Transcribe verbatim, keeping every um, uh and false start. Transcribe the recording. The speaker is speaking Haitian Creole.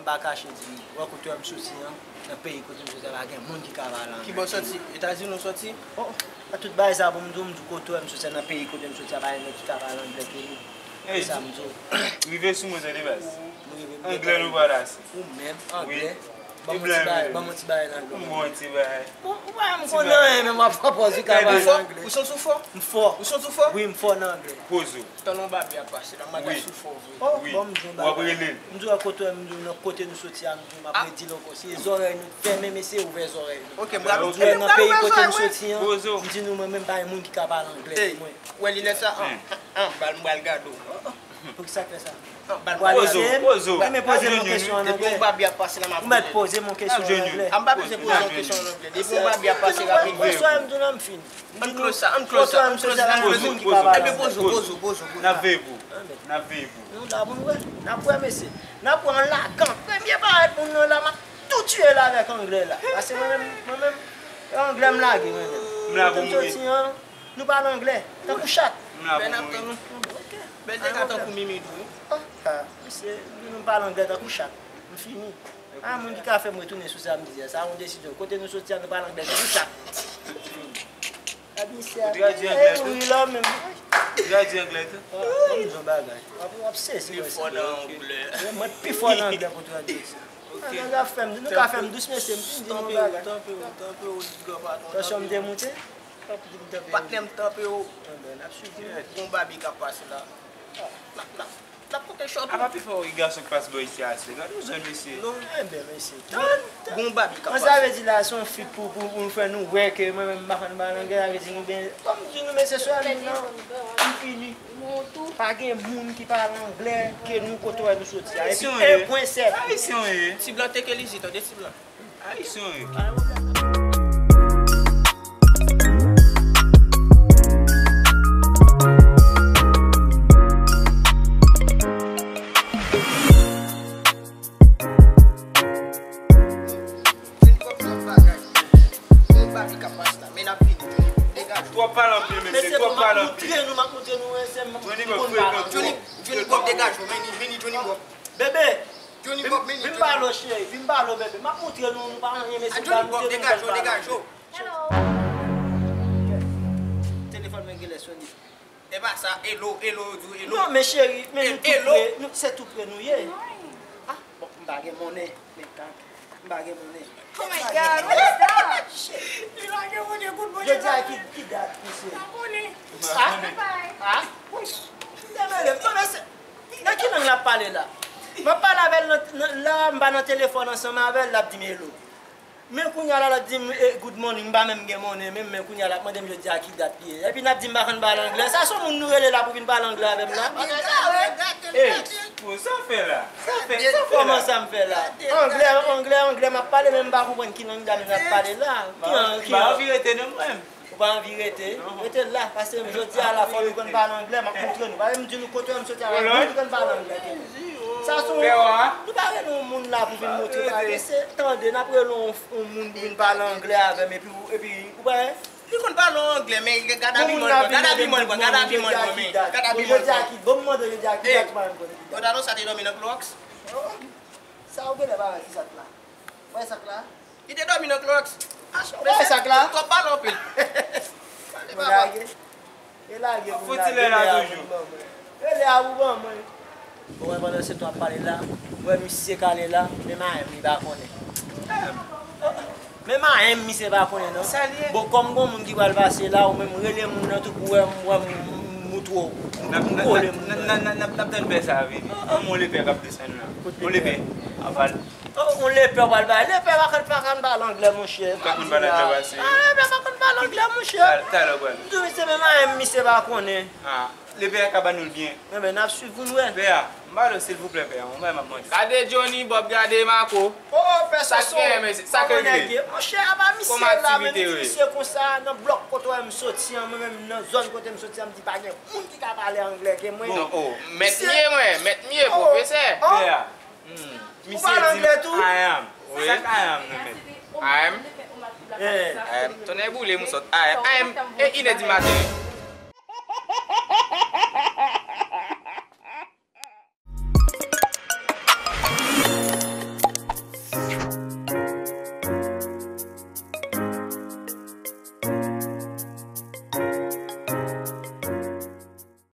Pa kache di, wè kote w wè m soti an, nan peyi kote m soti a, pa gen moun ki ka pale anglè. Ki bò w soti? Etazini w soti? Oh, a tout bagay sa pou m di w, m di w kote w wè m soti a, nan peyi kote m soti a, pa gen nèg ki ka pale anglè ke nou. Hey, sa m di w. Rive sou mwen, tande baz. M rive, m rive. Anglè nou pral ase. Ou menm, anglè. Ban m yon ti bagay, ban m yon ti bagay nan anglè. M bon ti bagay. Bon, ou pa menm konn anyen, men w ap fè pòz ou ka pale anglè. Ou santi w fò? M fò. Ou santi w fò? Wi, m fò nan anglè. Poze w. Tann yon babi ap pase la, m ap sou fò vre. Oh, wi, bon, m di w yon bagay. W ap rele l. M di w kote w wè m di w nan kote nou soti a, m di w m ap redi l ankò. Si zòrèy nou fèmen, mesye, ouvè zòrèy nou. Ok, m pral ouvè zòrèy mwen. M di w nan peyi kote m soti an, m di nou mwen menm pa gen moun ki ka pale anglè pou mwen. Wè linèt sa, an, an, an, bal, m pral gade w. Poukisa w fè sa? An, bal, m pral gade w. Poze w, poze w. Ap jwenn youn, wi. Depi yon babi ap pase la, m ap rele l. Ou mèt poze m yon kesyon an anglè. Ap jwenn youn. A, m pa bezwen poze w yon kesyon an anglè. Depi yon babi ap pase rapid. Bonswa, m di w la, m fini. Ann close sa, ann close sa, ann close sa, ann close sa. Ebyen, poze w, poze w, poze w, poze w. N ap veye pou ou. N ap veye pou ou. Nou la pou n wè. N ap wè, mesye. N ap wè an lagan. Premye parèt moun nan la, m ap tou tiye l avèk anglè la. Paske mwen menm, mwen menm, e anglè m lage, mwen menm. M la pou mouri. Kote m soti an, nou pale anglè. Tankou chat. M la pou mouri. Ok. Bèl dega tankou mimi tou, wi. Ah, ah, mesye, nou pale anglè tankou chat. M fini. A, moun ki ka fè m retounen sou sa m di a, sa yon desizyon. Kote nou soti a, nou pale anglè tankou chat. Gad misye a. Ou tradui anglè tou? Ou tradui anglè tou? Ban m di w yon bagay. W ap, w ap sezi wè sa. Li fò nan anglè. Mwen pi fò nan anglè pou tradui sa. Ok. Anglè ap fè m, nou ka fè m dous, mesye, m di nou yon bagay. Tanpe w, tanpe w, tanpe w, gran patwon. Tansyon m te moute? Tanpe w, tanpe w. Patnè m, tanpe w. Enben, n ap swiv nou. Gon babi k ap pase la. N ap, n ap N ap pote chòt ou. Apa pi fò wi gason k pase bò isi a ase. Gade yon jèn mesye. Non. Enben, mesye, tann, tann. Gon babi k ap pase. Sa vle di la, se yon fi pou, pou, pou nou fè nou wè ke mwen menm m pa konn pale anglè, sa vle di nou byen. Kòm di nou, mesye, sou moun nan, li fini. Pa gen moun ki pale anglè ke nou kote wè nou soti a. Epi, e pwen sèl. Ayisyen w ye. Ti blan teke l isit, tande ti blan. Ayisyen w ye. Twòp pale anpil, mesye, twòp pale anpil. Johnny Bob, frekan twòp. Johnny Bob, degaje w, vini, vini, Johnny Bob. Bebe, Johnny Bob, vin pale w, cheri, vin pale w, bebe. M ap montre nou, nou pa anyen, mesye. Johnny Bob, degaje w, degaje w. Hello. Telefòn mwen genlè sone. E pa sa, hello, hello, yo di w hello. Non, men cheri, men nou tou pre, nou, se tou pre nou ye. Ah, bon, m pa gen monnen, men kak, m pa gen monnen. Oh my God, what is that? Li pa gen monnen, kout monnen. Jodi a ki, ki dat, mesye? Pa konnen. Ah? Ah? Wi. Nan ki lang l ap pale la? M ap pale avè l nan, nan, la, m pa nan telefòn ansanm avè l, l ap di m hello. Men kounye a la, l ap di m, eh, good morning, m pa menm gen monnen menm, men kounye a l ap mande m jodi a ki dat li ye. Epi n ap di m pa konn pale anglè. Sa se yon moun nou rele la pou vin pale anglè avè m la? Ey, bon, sa w fè la? Sa w fè, sa w fè la? Kòman sa m fè la? Anglè, anglè, anglè m ap pale, men m pa konprann ki lang dam nan ap pale la. Ki, ki, m pa anvi rete non mwen. Ou pa anvi rete? Rete la, paske jodi a la fò nou konn pale anglè, m ap montre nou. Paske m di nou kote m soti a, nou konn pale anglè. Sa se yon, nou pa rele yon moun la pou vin montre bagay, se tande, n ap rele yon, yon moun pou vin pale anglè avè m, epi, epi, ou pa wè? Li konn pale anglè, men gad abiman l pran, gad abiman l pran, gad abiman l pran, men gad abiman l pran. Jodi a ki, bon, m mande jodi a ki dat ou pa menm konnen ki dat. Pantalon sa te dòmi nan klowòks? Sa ou genlè pa wè ki sak la? Wè sak la? Li te dòmi nan klowòks. Ou pa wè sak la? Twòp pale anpil. Pale papa. E lage pou m lage. Rele a pou ban mwen. Ou wè pandan se tan w ap pale la, ou wè misye kale la, menm a m li pa konnen. Menm a m misye pa konnen non. Bon, kòm gon moun ki pral pase la, ou menm rele moun nan tou pou wè m, wè m, m, m moutre w. M kole moun nan. N ap tann pè sa a vini. Yon lepè k ap desann la. Yon lepè. Aval. Oh, yon lepè pral bay. Lepè pa konn, pa konn pale anglè, monchè. Pa konn pale anglè pase. Ah, lepè pa konn pale anglè, monchè. Talè w pral. M di w, se menm a m misye pa konnen. Ah, lepè a ka ban nou l byen. Enben, n ap swiv pou n wè. Pè a, m pale w, silvouplè, pè a, yon bagay m ap mande. Gade Johnny Bob, gade Marco. Oh, pè Soso. Sa k genyen, mesye? Sa k regle? Monchè, apa misye la, men m di misye konsa, nan blòk kote w wè m soti an, mwen menm nan zòn kote m soti an, m di pa gen moun ki ka pale anglè ke mwen. Bon, oh, mèt m ye mwen, mèt m ye, pwofesè. Pè a. Hmm. Ou pale anglè tou? I am. Wi. Sa k I am nan men? I am. Eh. I am. Tonnè boule m sot. I am. I am. E inè di maten.